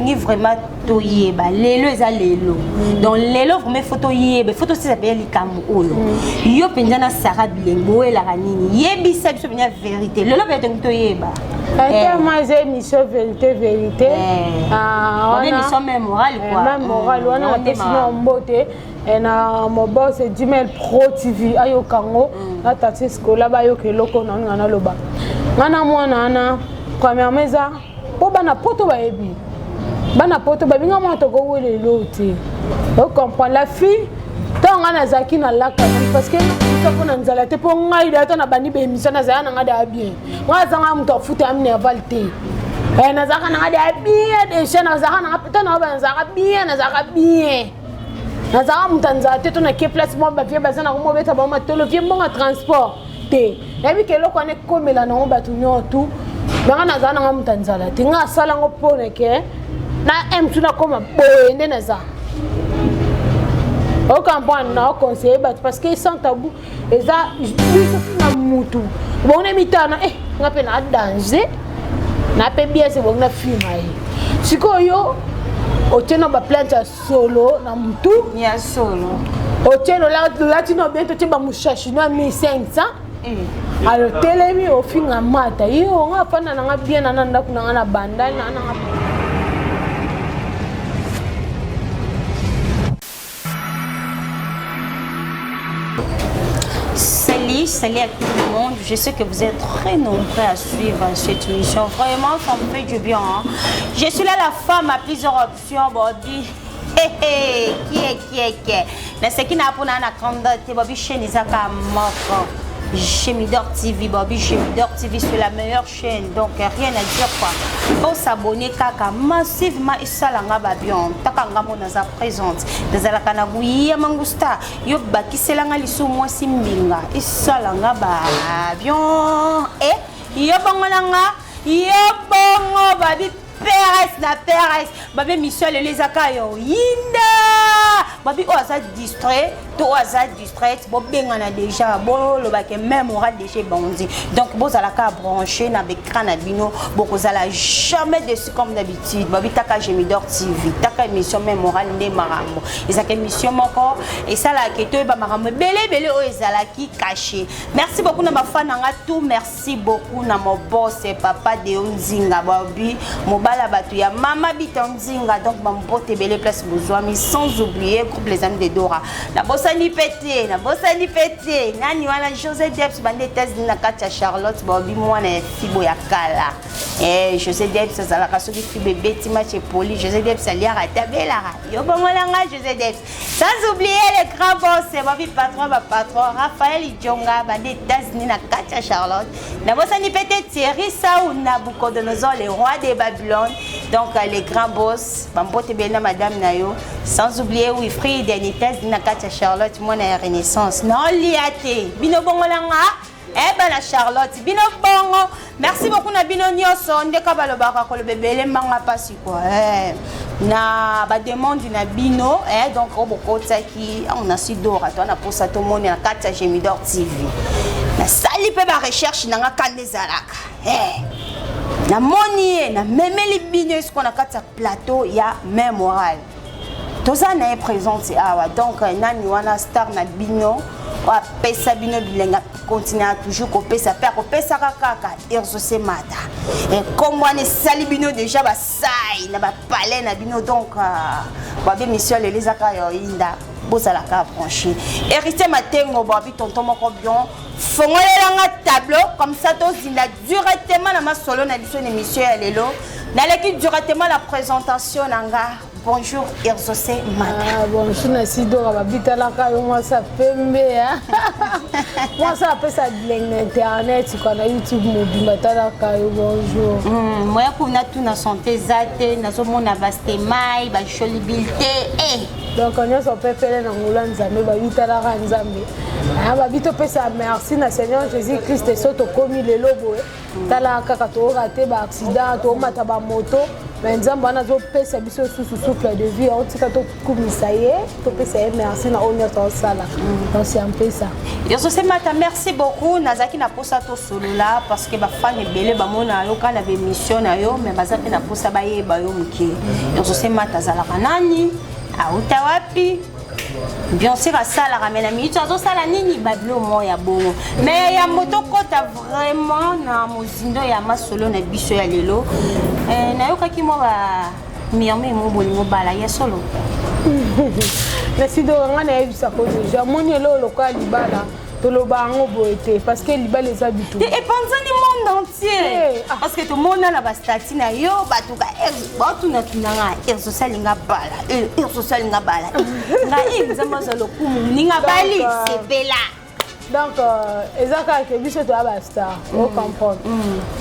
Tolingi vraiment toyeba lelo eza lelo. Donc lelo vraiment faut toyeba, faut tosisa mpe likambo oyo. Yo mpenza na Sarah Bilengi boyelaka nini? Yebisa biso mpenza vérité. Lelo mpenza tolingi toyeba. Tellement eza émission vérité vérité. Ah, wana émission même morale quoi. Même morale wana napesi na mbote na mobos Gmail Pro TV ayoka yango na tati sikola bayoka eloko na nga naloba. Nga na mwana wana, premièrement eza mpo bana poto bayebi, bana poto babinga mwana tokowela elo te. Ocomprendre la fille, ntango ngai nazalaki na laka, parce que biso mpo na nzala te, mpo ngai da ata na bandi baémission, nazala na ngai da bien. Ngai azanga moto afuta ya minerval te. Nazalaka na ngai da bien déjà, nazalaka na ngai ntango na nazalaka bien, nazalaka bien, nazalaka moto ya nzala te. To nake place moko, bavie baza na komobeta bango matolo, vie mbongo transport te. Nayebi ke eloko wana ekomela nango bato nyonso tu banga. Nazala nanga moto ya nzala te. Nga asala yango mpona ke na m tu nakoma boye nde naza. Ocomprendre, na oconseille bato parce que sans tabou eza biso na mutu bongo na mitana nga mpe na danger na mpe biese bongo na filma ye. Sikoyo otie na baplante ya solo na mutu. Ya solo. Otie olati no bien, totie bamushashi no ya 1500. Alors telemi ofinga mata yo. Nga afanda nanga bien na ndako nanga na bandal na nanga. Salut, salut à tout le monde. Je sais que vous êtes très nombreux à suivre cette émission. Vraiment, ça me fait du bien. Hein. Je suis là, la femme à plusieurs options. Body. Hey, hey, qui est, qui est, qui est. Mais ce qui n'a pas na grande te, Bobby chaîne ezaka moko. Gemidor TV, Bobby Gemidor TV, c'est la meilleure chaîne. Donc rien à dire quoi. Faut s'abonner kaka massivement et salanga babion. Taka ngamo naza présente. Nazalaka na guya mangusta. Yo bakiselanga lisu mwasi mbinga. Esalanga babion. Eh, yo bongo nanga, yo bongo babi PRS na PRS. Babi mission lelo ezaka yo. Yinda! Babi oyo aza distrait, to oyo aza distraite, bobengana déjà, bolobake même oral déjà ebondi. Donc bozalaka branché na baécran na bino, bokozala jamais dessus comme d'habitude. Babi taka Gemidor TV, taka émission même moral nde makambo. Ezalaka émission moko esalaka toyeba makambo ebele ebele oyo ezalaki caché. Merci beaucoup na bafan na nga tout, merci beaucoup na mon boss papa Deo Nzinga, babi mobala bato ya mama Bita Nzinga. Donc bambote ebele place bozwami, sans oublier groupe Les Amis de Dora. Nabosani mpe te, nabosani mpe te nani wana, José Debs bande États-Unis na kati ya Charlotte, babi mwana ya fibo ya kala. José Debs azalaka soki fibo ebeti match epoli, José Debs aliaka te, abelaka yo bongolanga José Debs. Sans oublier le grand boss, babi patron bapatron Raphaël Idjonga bande États-Unis na kati ya Charlotte. Nabosani mpe te Thierry Sau Nabucodonosor, le roi de Babylone. Donc les grands boss, bambote ebele na madame na yo. Sans oublier Wilfried na États-Unis na kati ya Charlotte, mwana ya Renaissance. Naolia te bino bongolanga bana Charlotte, bino bongo. Merci beaucoup na bino nyonso. Ndeka balobaka koloba ebele mbanga mpasi kua na bademande na bino. Donc oyo bokotaki awa na Sidora to na posa tomoni na kati ya Gemidor TV, nasali mpe barecherche na nga kanda ezalaka. Namoni ye, namemeli bino esiko na kati ya plateau ya mémoral. Toza na ye présente awa. Donc nani wana, star na bino oyo apesa bino bilenga, continue toujours kopesa mpe akopesaka kaka, Exaucé Mata. Nkombo wana esali bino déjà basai na bapalais na bino. Donc babi émission lelo ezaka ya oyinda, bozalaka branché. Héritier Matengo, babi tonton moko bien, fongolelanga tableau comme ça tozinda directement na masolo na biso na émission ya lelo. Naleki directement la présentation na nga. Bonjour Exaucé Mata. Ah, bonjour na Sidora, babitalaka yo mwasi pembe, mwasi apesa bilenge na internet kwa na YouTube mobimba, talaka yo. Bonjour. Moya kuna tuna santé eza te, nazomona bastemai bajolibil te. Donc nyonso pepele na ngula Nzambe, babitalaka Nzambe, babi topesa merci na Seigneur Jésus Christ. So tokomi lelo boye, tala kaka toyoka te baaccident, toomata bamoto. Mais Nzambe wana azopesa biso susu souffle de vie, aotika tokumisa ye, topesa ye merci na oyo nyonso aosala. Donc c'est un peu ça. Exaucé Mata, merci beaucoup. Nazalaki na posa tosolola parce que bafans ebele bamona yo kaka na baémission na yo, mais baza mpe na posa bayeba yo moke. Exaucé Mata azalaka nani, auta wapi? Bien sûr asalaka, mais na minute azosala nini? Babilo moko ya bongo. Mais yambo tokɔta vraiment na mozindo ya masolo na biso ya lelo, nayokaki mwa ba murmure mo bolingo bala ya solo. Merci. Donc nga nayebisako déjà, moni eloko lokola libala, toloba yango boye te parce que libala eza bitu. Epanzani monde entier. Eh, ah. Parce que tomona na bastatuts na yo, bato batunatuna nga: Exaucé alinga bala, Exaucé alinga bala. Ngai, Nzambe azwa lokumu, moninga bali sepela. Donc eza kaka ke biso toya bastar, ocomprendre?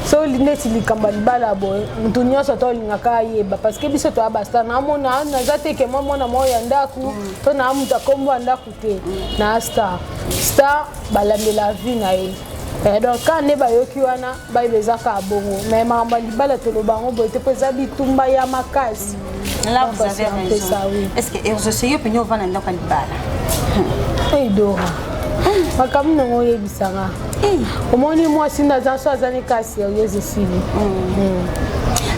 So neti likambo ya libala boye, motu nyonso to olingaka ayeba parce que biso toya bastar. Naamona naza te ke mwa mwana moko ya ndako to naa moto akombo ya ndako te, na star. Star balandela vie na ye. Donc ka nde bayoki wana, bayeba eza kaka bongo. Mais makambo ya libala, toloba yango boye te mpo eza bitumba ya makasi. Là, Donc, vous avez c'est un peu raison. ça, oui. Est-ce que Exaucé, yo mpenza ovanda ndako ya libala? Eidora, makambo nango oyebisanga, omoni mwasi nde aza so aza ne ka sérieuse, esili.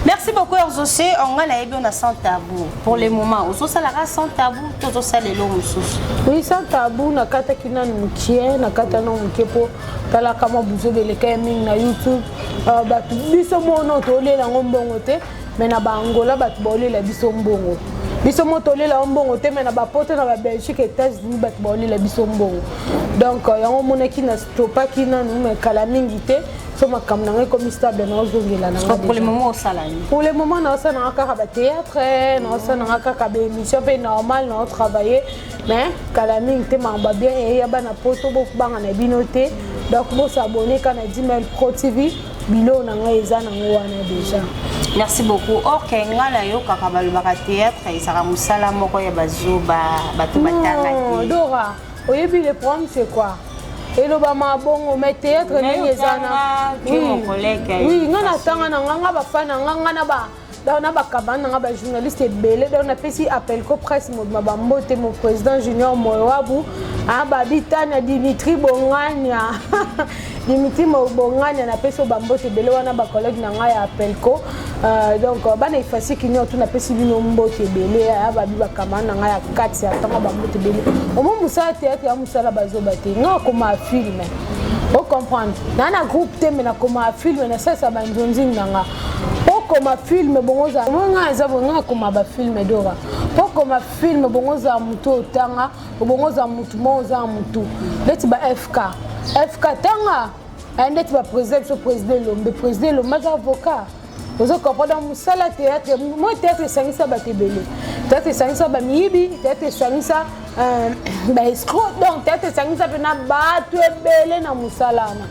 Merci beaucoup, Exaucé. Onga nayebi yo na Sans Tabou. Pour le moment ozosalaka Sans Tabou to ozosala eloko mosusu? Oui, Sans Tabou nakataki nanu mokie, nakata nanu mokie mpo talaka mwa buzoba eleka ye mingi na YouTube. Bato biso mono tolela yango mbongo te, mais na baangola bato baolela biso mbongo. Biso mo tolela yango mbongo te, mais na bapoto, na babelgique, États-Unis, bato baolela biso mbongo. Donc yango omonaki na stopaki nanu, mais kala mingi te, so makambo na ngai ekomi stable, naozongela na nga. Pour le déjà. moment osala nini? Pour le moment, naosala nanga kaka bathéâtre, naosala nanga kaka baémission mpe normal, naotravaille. Mais kala mingi te, makambo bien eya. Bana poto, bobanga na bino te. Donc bosabone ka na Dimel Pro TV, biloko na ngai eza nango wana déjà. Merci beaucoup. Ok, nga nayokaka balobaka théâtre ezalaka mosala moko ya bazoba, bato batanga Non, te. Dora, oyebi le problème c'est quoi? Elobama bongo, mais théâtre ndenge eza na Tu es mon collègue. Oui, nga natanga na nga, nga bafa na nga, nga na ba donc na bakabana na nga, bajournaliste ebele. Donc napesi Appelco Presse mobima bambote, mon président Junior Moyoabu, babitania Dimitri Bongania, Dimitri Bongania, napesi oyo bambote ebele wana, bacollègue na ngai ya Appelco. Donc bana Ifasiki nyonso napesi bino mbote ebele, ya babi bakamana na ngai ya kati ya ntango, bambote ebele. Omo mosala théâtre ya mosala bazoba te. Nga akoma film, ocomprendre? Naa na groupe te, mais nakoma film, nasalisa banzonzingi na nga. Okoma film bongo ozala mo nga eza bongo, nga akoma bafilm. Dora, mpo okoma film bongo ozala motu otanga, bongo ozala motu mo ozala motu neti ba FK FK tanga aya ndeti baprésident biso, président Elombe, président Elombe aza avocat, ozo comprendre? Donc mosala théâtre mo, théâtre esangisa bato ebele, théâtre esangisa bamiyibi, théâtre esangisa baescroc, donc théâtre esangisa mpena bato ebele na mosala wana.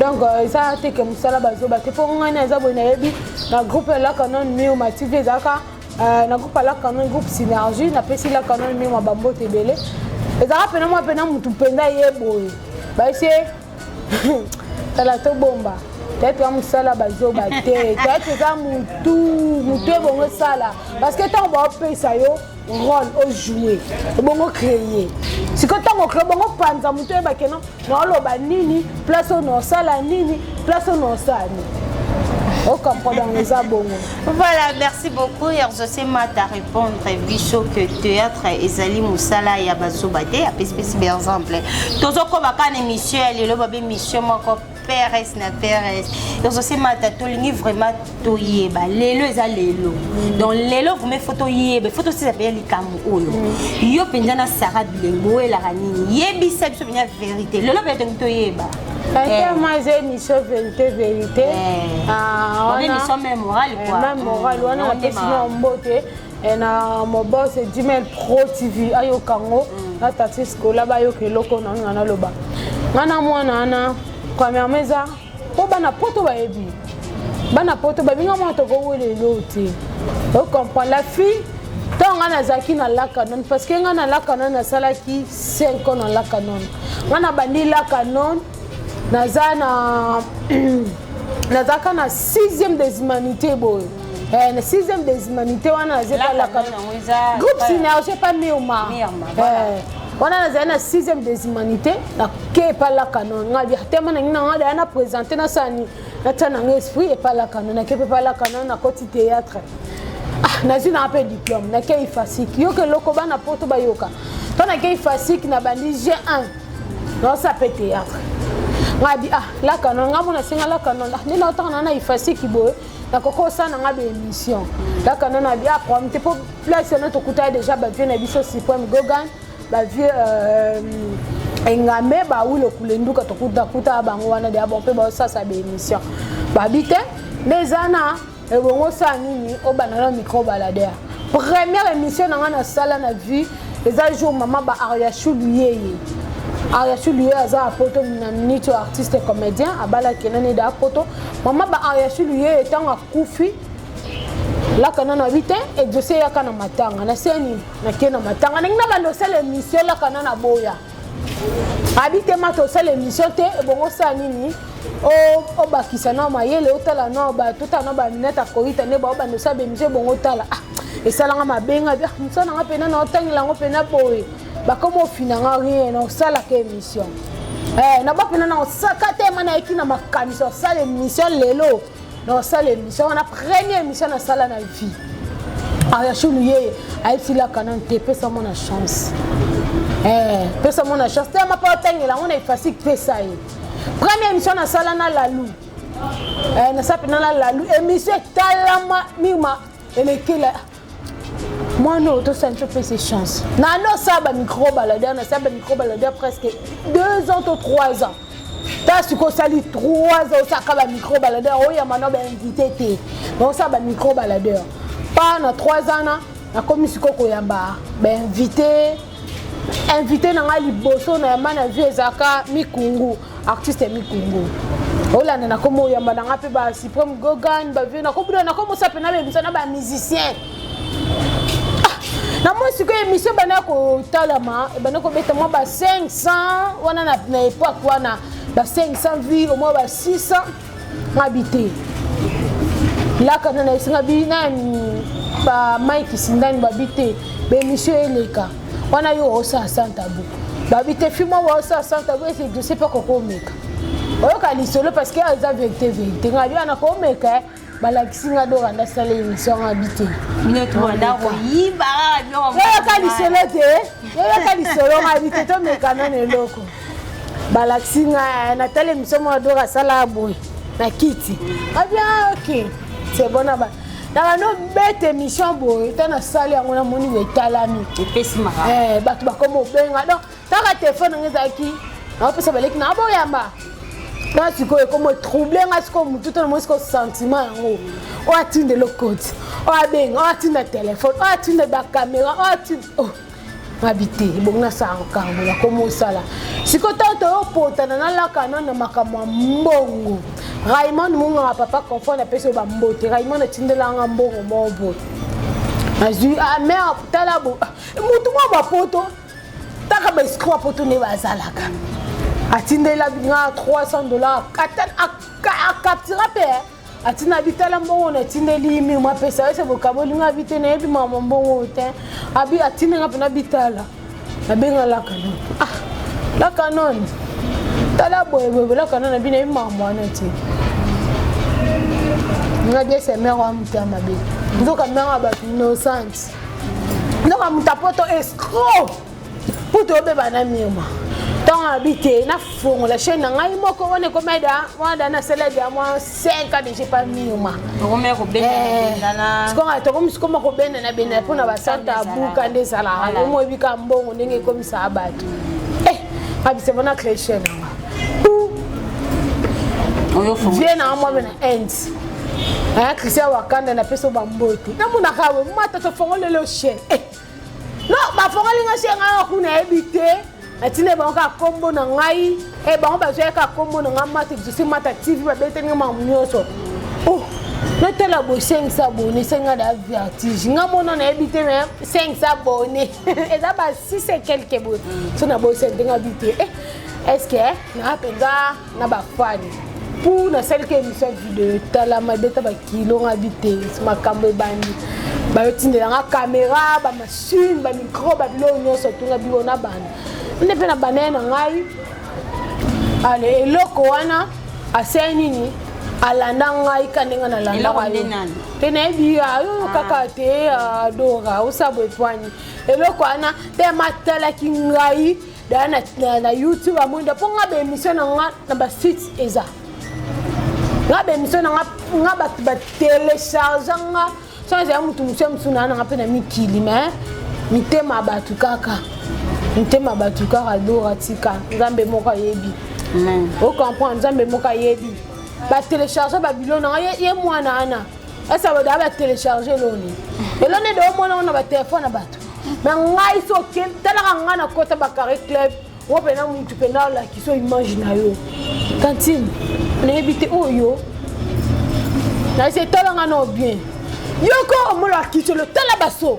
Donc eza te ke mosala bazoba te. Mpo ngai na eza boye, nayebi na groupe elaka non Miuma TV, ezalaka na groupe alaka non, groupe Synergie. Napesi laka non Miuma bambote ebele. Ezalaka mpena mwa mpena motu mpenza ye boye baesi tala tobomba. Théâtre ya mosala bazoba te. Théâtre eza mutu mutu ebongo esala parce que ntango baopesa yo rôle, ojoue, ebongo créer. Sikoyo ntango ocrée, bongo panza motu, oyebake no naoloba nini, place oyo naosala nini, place oyo naosala nini, ocomprendre? Yango eza bongo. Voilà, merci beaucoup, Exaucé Mata, répondre biso que théâtre ezali mosala ya bazoba te. Apesipesi baexemple. Tozokoba kaka na émission ya lelo, babe émission moko PRS na PRS. Exaucé Mata, tolingi vraiment toyeba lelo, eza lelo. Donc lelo vraiment faut toyeba, faut tosisa mpenza likambo oyo. Yo mpenza na Sara Bilengo, oyelaka nini? Yebisa biso mpenza vérité lelo mpenza, tolingi toyeba. Tellement eza émission vérité vérité. Émission même morale quoi. Même morale wana, napesi na mbote na mobos Gmail Pro TV, ayoka yango na tati Sikola, bayoka eloko na nga naloba. Nga na mwana wana, premièrement eza mpo bana poto bayebi, bana poto babinga mwana tokowela elo te, ocomprendre? La fille, ntango nga nazalaki na Lakanon, parce que nga na Lakanon nasalaki 5 ans na Lakanon. Nga na bandi Lakanon, naza na nazalaka na 6e des humanités boye. Eh, na sixième des humanités wana naza epa groupe synergie epa mirma eh, wana nazali na sixième des humanités nake epa lakano nga tema nangi nanga daya na présente nasala nini natia nanga esprit epa lakano nake mpe epa lakano nakoti théâtre. Ah, nazwi nanga mpe diplôme, nakei fasik. Yoka eloko bana poto bayoka to nakei fasik na bandi G1, naosala mpe théâtre. Nga bi ah, lakano nga mona senga lakano nde naotanga na na ifasiki boye, nakoki osala nanga baémission. Lakano na bi ah, problème te, mpo place wana tokutaka déjà bavieux na biso, Suprême Gogan, bavieux Engambe, bawilo kulenduka, tokuta bango wana deya. Bon, mpe baosasa baémission, babi te nde eza na ebongo osala nini, obanda na micro baladeur. Première émission na nga nasala na vie eza jour mama ba Ariachulu yeye. Ariachulu yeye aza apoto na minute oyo, artiste comédien, abalaki nani da apoto. Mama ba Ariachulu yeye, ntango akufi, laka nano abi te Exaucé eyaka na matanga naseni, nake na matanga ndenge na banda osala émission. Laka nano aboya, abi te mata osala émission te, ebongo osala nini, obakisa na mayele, otala na bato, otala na baminete akoyita nde baobanda osala baémission, ebongo otala. Ah, esalanga mabenga mosala nanga mpena na otangela yango mpena boye, bakoma ofinanga rien na osalaka émission na ba mpena na osaka te. Ma nayeki na makanisi osala émission lelo, na osala émission wana, première émission nasala na vie. Ayashulu ye ayebisilaka nano te, pesa mwana chance, pesa mwana chance te, ama mpe otangela yango na efasike, pesa ye. Première émission nasala na Lalu, nasala mpena na Lalu émission, etalama mima elekela mwana oyo tosala, topesa chance. Nano osala bamicro baladeur, nasala bamicro baladeur presque 2 ans to 3 ans. Ta sikoyo osali 3 ans, osalaka bamicro baladeur, oyamba na bainvité te, osala bamicro baladeur pa na 3 ans. Na nakomi sikoyo koyamba bainvité. Invité na ngai liboso na yamba na vie ezalaka Mikungu, artiste Mikungu. Olanda, nakomi oyamba na ngai mpe basuprême Gogan, bavieux. Nakomi nakomosa mpena baémission na bamusicien. Namoni sikoyo émission ebanda kotalama, ebanda kobeta mwa ba 500 wana na époque wana, ba 500 vues, au moins ba 600. Ngabi te, laka na esinga bi nani, ba Mike Sindani, babi te baémission eleka wana, yo osala sans tabou. Babi te, fi moko osala sans tabou, ese dossier mpe kokomeka oyoka lisolo, parce que eza vérité, vérité. Ngabi wana komeka, balakisi nga doka ndasala émission. Ngabi te, yoyoka lisolo te, yoyoka lisolo. Ngabi te, tomeka nano eloko. Balakisi nga, natali émission moko, doka asala boye na kiti. Abi ok, c'est bon. Na bando bete émission boye, ta nasali yango, namoni boye etalami, bato bakoma obenga. Donc taka telefone nanga ezalaki naopesa baleki na boyamba nga. Sikoyo ekoma trouble nga sikoyo motu to namoni sikoyo sentiment yango, oyo atinda elokoti, oyo abenga, oyo atinda telefone, oyo atinda bacaméra, oyo atinda, oh. Ngabi te, ebongi nasala makambo nakoma osala sikoyo. Ntango toyopotana, nalaka nano na makambo ya mbongo. Raymond Munganga, papa confort, napesi oyo bambote. Raymond atindelanga mbongo moko boye, nazwi mare. Tala bo mutu mwa bapoto, taka baescroc poto nde bazalaka. Atindela nga 300 $, acaptura mpe atina bitala mbongo natindeli mimo apesa ese bokaboli. Nga abi te, nayebi mama mbongo te. Abi atindanga mpena bitala, nabenga laka non, ah, laka non, tala boyeboye, laka non, abi nayebi makambo wana te. Nga bi ese mare wa moto ya mabe, nzoka mare ya bato innocente, nzoka moto apoto escroc mpo toyobeba na mirma. Ntango abi te, nafongola chaîne na ngai moko wana, ekoma da wana, nasala da mwa 5 ans déjà pa mirma. Tokomi sikoma kobendana bendana mpona basanta abuka nde ezalaka omoyebi ka mbongo ndenge ekomisaka bato. Abise bona créer chaîne nanga, vie nanga mwa na Inde, aya Christian Wakanda, napesa bambote. Namonaka mata tofongolelo chaîne. Non, bafongoli nga chaîne ngai kuna, nayebi te, natina bango kaka nkombo na ngai. Bango bazwaki kaka nkombo na ngai, Mata Exaucé, Mata TV, babeteli nga makambo nyonso. Oh, natala boye, 500 abonnés, esenga da vertige. Nga mona nayebi te, mais 500 abonnés eza ba 6 et quelque boye. So naboyisa ndenge abi te, est ce que naa mpenza na bafani? Mpo nasaliki émission video, etalama, ebeta bakilo. Nga bi te, makambo ebandi, bayotindela nga caméra, bamachine, bamicro, babiloko nyonso. Tunga biko na banda nde mpe na banda ye na ngai. Ale, eloko wana asali nini? Alanda ngai ka ndenge nalandaka yo te, nayebi oyo kaka te. Dora, osala boye pwani eloko wana te. Matalaki ngai daya na YouTube, amoni mpo nga baémission na nga na basite eza nga baémission na nga. Nga bato batélécharge nga, so ezala motu mosu ya mosu naa nanga mpe na mikili, mais mitema ya bato kaka, mitema ya bato kaka. Dora, tika, Nzambe moko ayebi. Ocomprendre? Nzambe moko ayebi. Batélécharge babilo nanga ye mwana wana esa badaa batélécharge eloni eloni de omona ngo na batelefone na bato. Mais ngai so talaka ngai na kota bacarré club ngo mpena mutu mpena olakisa image na yo. Tantine, nayebi te oyo nayesi etalanga no bien. Yoko omolakisa lo, tala baso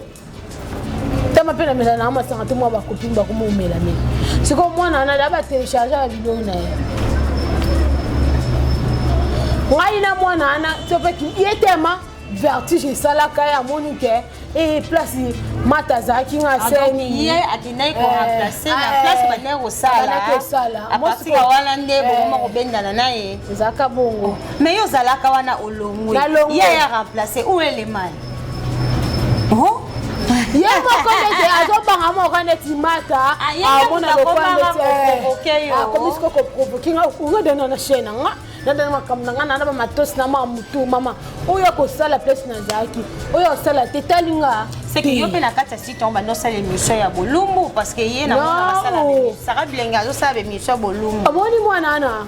tama mpe namela na masanga te. Mwa bakopine bakoma omelamela. Sikoyo mwana wana da batélécharge ya biloko na ye. Ngai na mwana wana so mpe ye tema vertige esalaka ye, amoni ke e place mata azalaki nga. Aseni ye akendaki koremplace na place bandaki kosala. À partir ya wana nde bokoma kobendana na ye. Ezalaka bongo. Mais yo ozalaka wana, olongwe, ye ya remplace ou elemani? Oh, ye moko neti azobanga moko neti mata amona lokola neti akomi siko koprovoke nga. Ungadana na chaîne na nga, nadana makambo na nga na bamatosi na ma mutu mama oyo akosala place nazalaki, oyo asala te, talinga. C'est que yo mpe na kati ya site yango bandi osala émission ya bolumbu, parce que ye na mona Sara Bilenge azosala baémission ya bolumbu. Omoni mwana wana,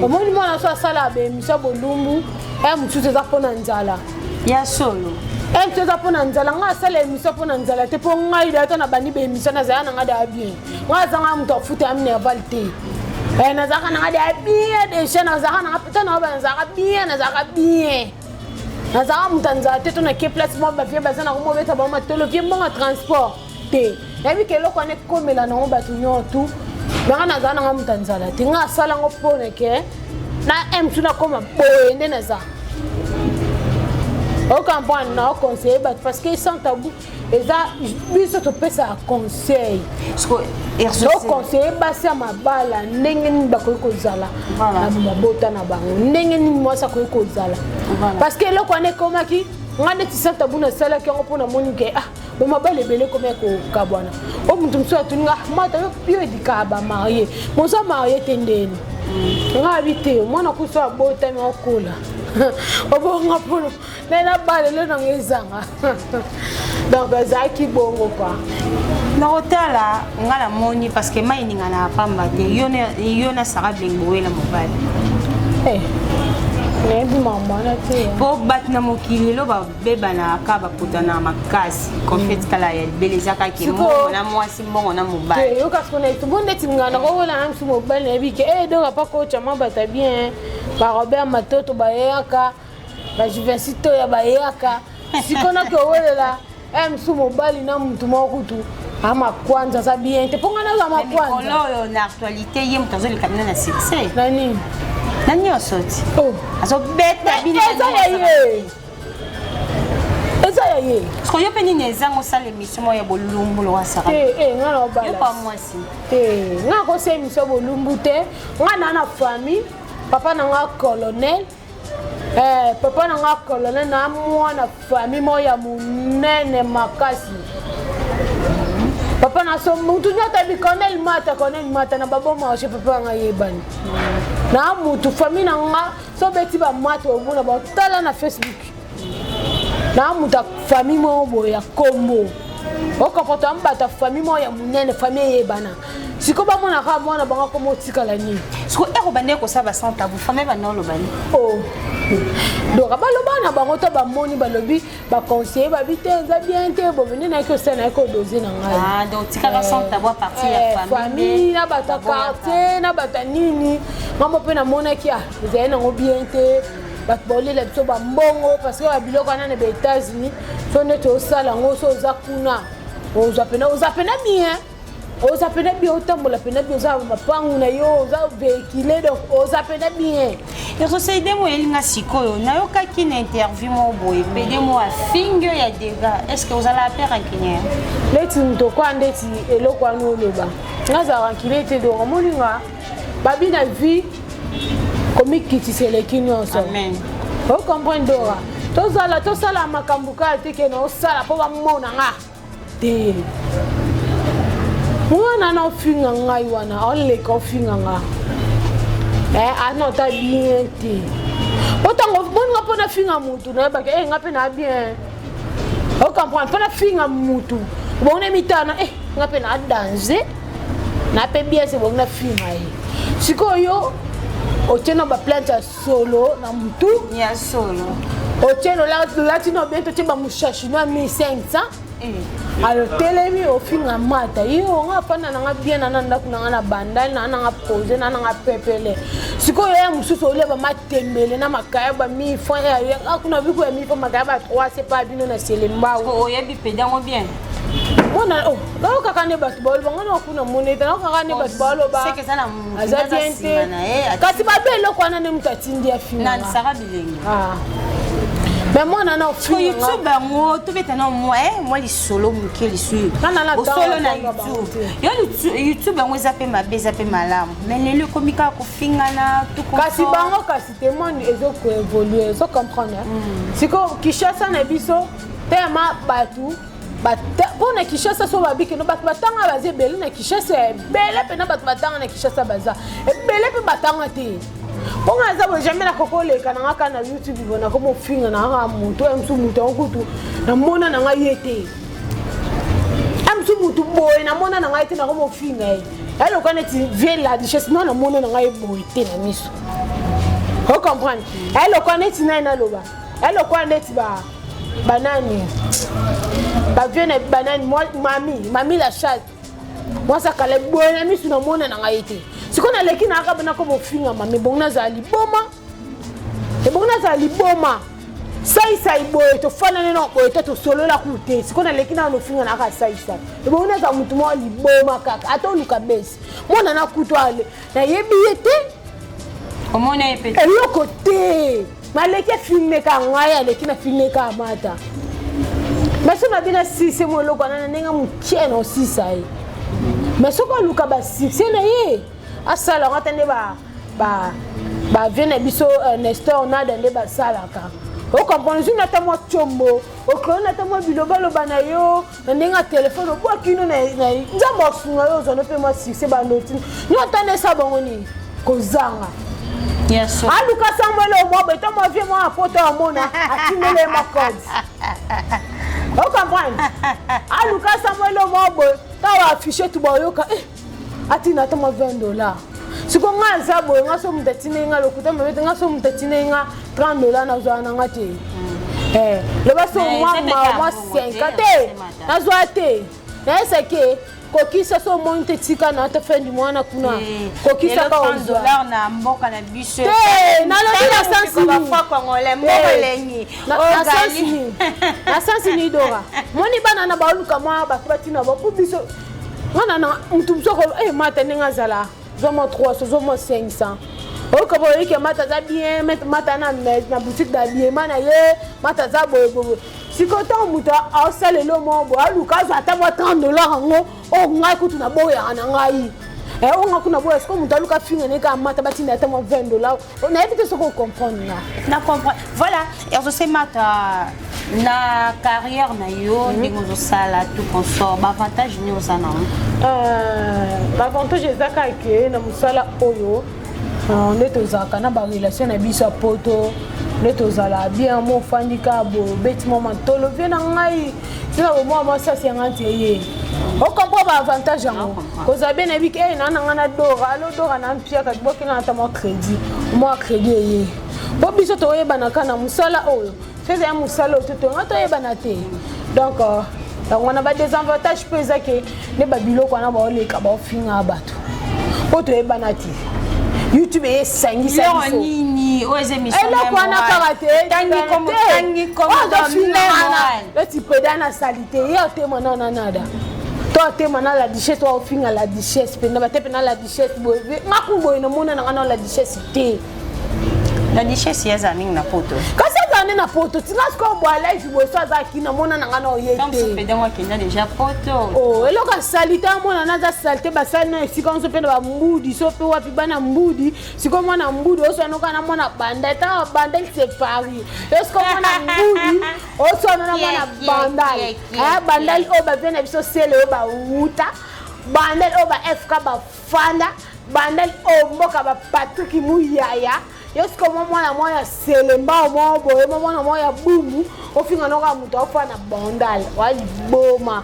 omoni mwana so asala baémission ya bolumbu, e mosusu eza mpo na nzala. Ya solo. E mosusu eza mpo na nzala. Ngai asala émission mpo na nzala te, mpo ngai da to na bandi baémission, nazala na ngai da bien. Ngai azanga moto afuta ya minerval te. Nazalaka na ngai da bien déjà, nazalaka nanga to na nazalaka bien, nazalaka bien, nazalaka moto ya nzala te. To nake place moko, bavie baza nango, mobeta bango matolo, vie mbongo ya transport te. Nayebi ke eloko wana ekomela nango bato nyonso tu. Nanga nazala nanga moto ya nzala te. Nga asala yango mpona ke na m tu nakoma boye nde naza. Ocomprendre? Na oconseille bato parce que Sans Tabou eza biso topesaka conseil, toconseille basi ya mabala ndenge nini bakoki kozala na mabota na bango, ndenge nini mwasi akoki kozala, parce que eloko wana ekomaki nga neti Sans Tabou nasalaki yango mpo namoni ke ah, bamabala ebele ekomi ya kokabwana. O moto mosusu atuni nga: "Mata, yo edikaka bamarie, moza marie te ndeni?" Nga abi te, mwana kusu abotami, okola, obonga mpono me nabala elo nanga ezanga. Donc ezalaki bongo kua. Na kotala nga namoni, parce que mai eningana ya pamba te. Yo na Sara Bilenge bowela mobali. Nayebi makambo wana te. Mpo bato na mokili lelo babebanaka, bapotana makasi. Conflit kala ya libele eza kaka mbongo na mwasi, mbongo na mobali. Yoka, siko na etumbu ndeti nga nakokola na misu mobali, nayebi ke e donc apa kocha mwa bato bien, barobert Matoto bayeyaka, bajuvensi toya bayeyaka. Siko naki owelela e mosu mobali na mutu moko kutu amakwanza aza bien te, mpo nga naza makwanza. Oyo na actualité, ye moto azoleka bino na succès. Na nini? Na nyonso ti azobeta bino. Eza ya ye, eza ya ye. Siko yo mpe nini ezanga osala émission moko ya bolumbu lokasaka? Te, nga na obala. Yo pa mwasi. Te, nga kosala émission ya bolumbu te. Nga na famille, papa na nga colonel, papa na nga colonel, na mwana famille moko ya monene makasi. Papa na so mutu nyonso ayebi colonel Mata, colonel Mata na babo marché. Papa nga yebani na mutu famille na nga. So obeti bamata, omona batala na Facebook na mutu ya famille moko boye ya kombo. Okomporte bato ya famille moko ya monene, famille eyebana. Sikoyo bamonaka mwana bango akoma otikala nini? Siko ere obandeki kosala baSans Tabou, famille banda oloba nini? Oh, donc baloba na bango to bamoni, balobi, baconseiller babi te, eza bien te. Bobende nayaki osala, nayaki odose na ngai. Donc tikaka Sans Tabou à partir ya famille na bato ya quartier na bato ya nini. Ngambo mpe namonaki ah, ezali nango bien te. Bato baolela biso bambongo parce que babiloko wana na baÉtats-Unis, so neti osala yango, so oza kuna, ozwa pena, oza pena bien. Oza pena bien, otambola pena bien, oza mapangu na yo, oza véhicule, donc oza pena bien. Ezosaide mo elinga sikoyo nayokaki na interview moko boye pede mo afingi yo ya dega. Est ce que ozala pe rancunière? Neti moto kwa ndeti eloko wana oloba, nga azala rancunier te. Donc omoni nga babi na vie komikitisa eleki nyonso. Amen. Ocomprendre Dora, tozala tosala makambo kaka te ke na osala mpo bamona nga te. Mwana na ofinga ngai wana, oleka ofinga nga, ana ota bien te. Po ntango boninga mpo nafinga mutu, nayebaki e nga mpe na bien, ocomprendre? Mpo nafinga mutu bongo na mitana e nga mpe na danger na mpe bien se bongo nafinga ye. Sikoyo otie na baplante ya solo na mutu. Ya solo. Otie olati na bien, totie bamushashino ya 1500, alo telemi ofinga mata yo. Nga afanda nanga bien na ndako nanga na bandali na nanga pose na nanga pepele. Sikoyo ya mosusu olia bamatembele na makaya ba 1000 francs ya kuna, biko ya 1000 francs, makaya ba 3 se pa bino na selembao. Oyebi pede yango bien. Mona oh, naokaka nde bato baloba nga na kuna mona ete naokaka nde bato baloba seke eza na mutu aza aza bien nsima na ye. Te, kasi babe eloko wana nde moto atindi afinga. Nani? Sara Bilenge. Ah. Mais mwana na ko ofinga. YouTube yango tobeta na mwa lisolo moke lisusu. Nga na osolo na ntango bango YouTube te. Yo YouTube yango eza mpe mabe, eza mpe malamu, mais lelo ekomi kaka kofingana tout. Kasi bango kasi te, monde ezokoévolue, ozocomprendre? Sikoyo Kinshasa na biso tema bato mpo na Kinshasa so babikeno bato batanga baza ebele na Kinshasa, ebele mpena bato batanga na Kinshasa baza ebele mpe batanga te. Mpo nga aza boye, jamais nakoki oleka na nga kaka na YouTube bo nakomi ofinga na kaka motu oyo mosu. Motu yango kutu namona na ngai ye te, mosu motu boye namona na ngai te, nakomi ofinga ye. Eloka neti vie la duchesse no, namona na ngai boye te na miso, ocomprendre? Eloko neti nani naloba, eloko neti ba banani bavie na banani, mami la chatte, mwasi akala boye na misu, namona na ngai te. Sikoyo naleki na kaka nakoma ofinga mami, bongo nazala liboma, ebongo nazala liboma. Saisai boye tofanani na boye te, tosolola ku te. Sikoyo naleki na nofinga na kaka saisai, ebongo nazala motu moko liboma kaka. Ata oluka besi mwana na kutu ale nayebi ye te. Omona ye mpe. Eloko te, maleki afilme ka ngai, aleki na filme ka mata mais so nabi na sise mo eloko wana na ndenge mokie na osisa ye. Mais soki aluka basuccès na ye, asala yango ata nde bavie na biso Nestor Nada nde basalaka, ocomprendre? Zwi ata mwa tiombo, okolo ata mwa bilobaloba na yo na ndenge ya telefone, obwaki no na Nzambe asunga yo, ozwa no mpe mwa succès. Bandoti no ata nde esa bango nini kozanga. Aluka Samuel mwa boye to mwa vie mwa poto amona atindeli ye mwa code, ocomprendre? Aluka Samuel mwa boye, tawa affiche tu bayoka eh, atinda ata mwa 20 $. Siko nga aza boye, nga so moto atindeli nga, lokuta mabe te, nga so moto atindeli nga 30 $, nazwaka na nga te. Loba so mwa mwa 50 te, nazwa te. Nayesaki kokisa so omoni te, tika na ata fin du mois na kuna kokisa ka ozwa. Dollar na mboka na biso. Te, nalobi na sens nini? Congolais moko elengi. Na sens nini Dora? Moni bana na baoluka mwa bato batina bapo biso wana na mutu mosu ako mata ndenge azala, zwa mwa 300, zwa mwa 500, oyoka boye, oyike mata aza bien, mata na boutique d'habillement na ye, mata aza boye boye. Sikoyo ntango moto aosalela moko boye, aluka azwa ata mwa 30 $ yango oyo ngai kutu naboyaka na ngai, oyo ngai kuna boya. Sikoyo moto aluka finga ne kaka mata, batinda ata mwa 20 $. Nayebi te soki ocomprendre nga. Na comprendre. Voilà, Exaucé Mata, na carrière na yo, ndenge ozosala tout consort, baavantage nini oza nango? Baavantage eza kaka ke na mosala oyo nde tozalaka na barelation na biso ya poto, nde tozala bien. Mo ofandi kaka boye, obeti mwa matolo vie na ngai, ntina bomwa mwasi yanga nti eye, ocomprend? Baavantage yango kozala bien, nayebi ke na na ngai na Dora, alo Dora, na mpiaka bokena ata mwa crédit, mwa crédit eye, po biso toyebanaka na mosala oyo. So ezali mosala oyo te, tonga toyebana te. Donc yango wana badésavantage mpe eza ke nde babiloko wana baoleka baofinga bato mpo toyebana te. YouTube eyesangisa biso. Nini oyo eza émission? Eloko wana kaka te neti peda na sali te, ye otema nana nada. To atema na la duchesse, oyo ofinga la duchesse mpenza, bate mpe la duchesse boye ngaku boye, namona na nga na la duchesse te. La duchesse ye aza mingi na Poto. Kasi aza nde na Poto, tinga sikoyo boya live boye, so azalaki namona na nga na oye te. Pedango akenda déjà Poto. Oh, eloko asali te, amona na aza sali te, basali na esika nyonso mpe na bambudi, so mpe wapi bana mbudi. Sikoyo mwana mbudi oswanoka na mwana banda, etaka banda se Paris yo. Sikoyo mwana mbudi oswana na mwana Bandal, Bandal oyo bavie na biso sele, oyo bawuta Bandal, oyo ba FK bafanda Bandal, oyo mboka ba Patrik Muyaya. Yo sikoyo mwa mwana mwa ya Selemba, mwa boye, mwa mwana mwa ya Bumbu, ofinga noka moto aofa na Bandal wa liboma.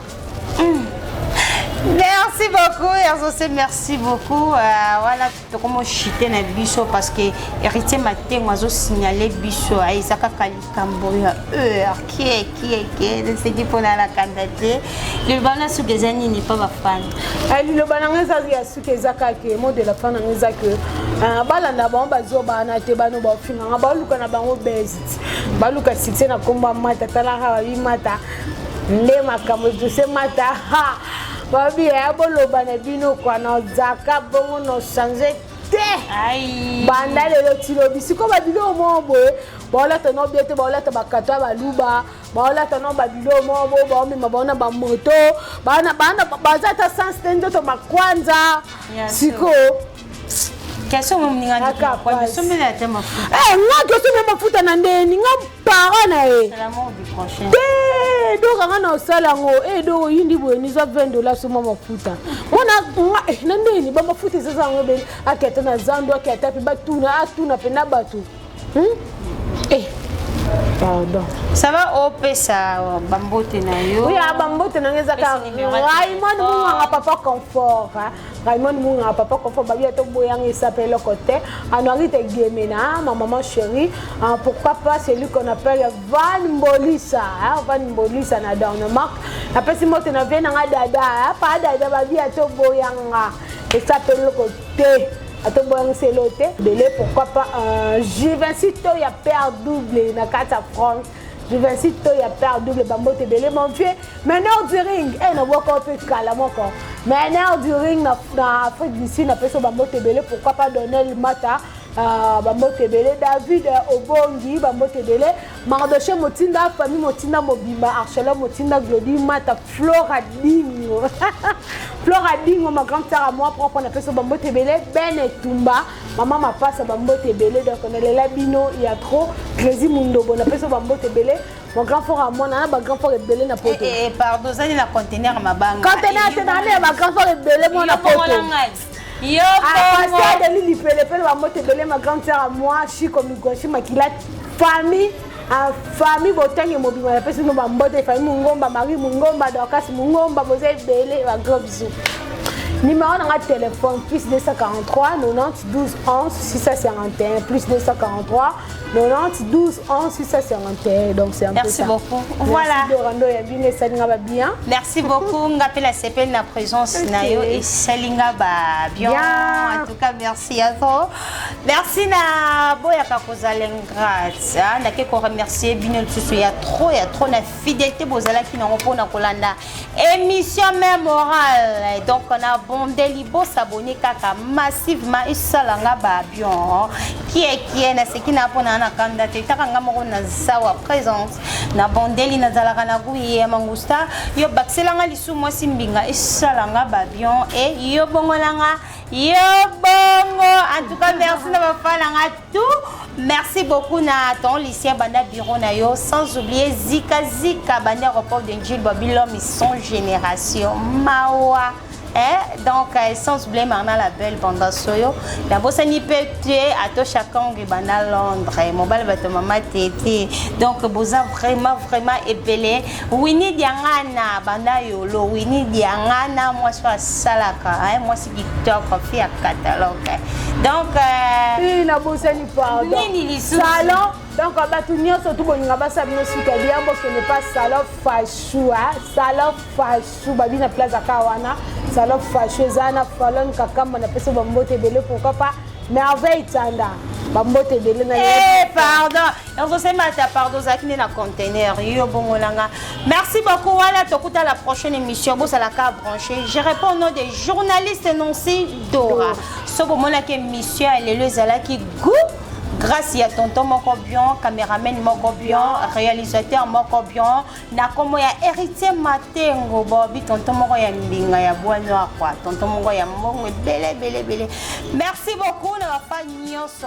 Merci beaucoup, Erzosé, merci beaucoup. Voilà, tokomo chite na biso parce que Héritier Matengo azosignaler biso, eza kaka likambo ya heure. Kie kie kie, naseki mpona alakanda te. Liloba na suki eza nini mpa bafani? Liloba nanga eza ya suki, eza kaka mot de la fin nanga eza ke balanda bango, bazobana te, bano bafinganga, baluka na bango best, baluka succès na nkombo ya Mata. Talaka babi Mata nde makambo etuse Mata ha babi ya boloba na bino kwa nazaka bongo no change te. Banda lelo tilobi sikoyo babiloko moko boye baolata no bie te, baolata bakato ya baluba, baolata no babiloko moko boye, baomema bao na bamoto, baza ata sens te, nzoto makwanza sikoyo. Question moninga, sombela te mafuta. Nga kesombe mafuta na ndeni nga parent na ye te, donc anga na osala yango e donc oyindi boye nizwa 20 $ soma mafuta mwana na ndeni bamafuta eza yango ebele, ake ata na zando, ake ata mpe batuna, atuna mpe na bato. Pardon. Ça va, opesa bambote na yo. Oui, bambote na nga ezaka Raymond Munganga, papa confort. Raymond Munganga, papa confort, babi ata boyanga esape eloko te. Anuarite Gemena, ma maman chérie. Pourquoi pas celui qu'on appelle Van Mbolisa, Van Mbolisa na Danemark. Napesi mbote na vie nanga dada, pa dada, babi ata boyanga esape eloko te, atoboyangisa elo te bele. Pourquoi pas J26 to ya père double na kati ya France, J26 to ya père double, bambote ebele. Mon vieux meneur du ring e nabwaka mpe kala moko, meneur du ring na Afrique du Sud, napesi bambote ebele. Pourquoi pas Donel Mata, bambote ebele. David Obongi, bambote ebele. Mardoche Motinda, famille Motinda mobimba, Archela Motinda, Glodi Mata, Flora Dingo, Flora Dingo, ma grande sœur à moi propre, napesi bambote ebele. Ben Etumba, mama mapasa, bambote ebele. Donc nalela bino ya trop. Crési Mundobo, napesi bambote ebele. Mon grand frère à moi, na ba grand frère ebele na Poto. Pardon, ozali na conteneur mabanga. Conteneur te, na ba grand frère ebele mo na Poto. Yo. Pasteur Deli Lipelepele, bambote ebele. Ma grande sœur à moi Chiko Migoshi Makila, famille famille Botange mobima, napesi bino bambote. Famille Mungomba, Marie Mungomba, Dorcas Mungomba, boza ebele, ba gros bisous. Numéro nanga téléphone: plus 243 90 12 11 651, plus 243 90 12 11 651. Donc c'est un Merci peu ça. Beaucoup. Voilà. Dorando ya bino esalinga ba bien. Merci beaucoup. Nga mpe nasepeli na présence na yo, esalinga ba bien. Bien. En tout cas, merci à toi. Merci na boyaka kozala ingrate. Ndake koremercier bino lisusu ya trop, ya trop na fidélité bozalaki nango mpona kolanda émission même morale. Donc na bondeli bosabonner kaka massivement, esalanga ba bien. Kiekie, naseki na mpona na kanda te, taka nga moko na zawa présence na bondeli, nazalaka na guyi ya mangusta. Yo bakiselanga lisu mwasi mbinga, esalanga ba bien e yo bongolanga yo bongo. En tout cas, merci na bafalanga tout. Merci beaucoup na ton lycée banda bureau na yo, sans oublier Zika Zika banda aéroport de Njil, Babi l'homme son génération mawa. Eh, donc sans oublier Marna la belle banda soyo nabosani mpe te, Atosha Kange banda Londres, mobali bato mama tete. Donc boza vraiment vraiment ebele. Wini Diangana banda yolo, Wini Diangana mwasi oyo asalaka mwasi kitoko, fi ya catalogue. Donc nabosani, pardon. Nini lisusu? Salon, donc bato nyonso tu bolinga basala bino suka bien, bokende pa salon Fashu, salon Fashu babi na Plaza ka wana, salon Fashu eza na Falon Kakamba, napesi bambote ebele. Pourquoi pas Merveille Tanda. Bambote ebele na Eh, pardon. Yango pardon, ozalaki nde na conteneur. Yo bongo nanga. Merci beaucoup. Voilà, tokuta la prochaine émission. Bozalaka branché. Je réponds au nom des journalistes Nancy Dora. So bomonaki émission ya lelo ezalaki goût grâce ya tonton moko bien, caméraman moko bien, réalisateur moko bien, na kombo ya Héritier Matengo, bobi tonton moko ya mbinga ya bois noir quoi, tonton moko ya mbongo ebele ebele ebele. Merci beaucoup na bafan nyonso.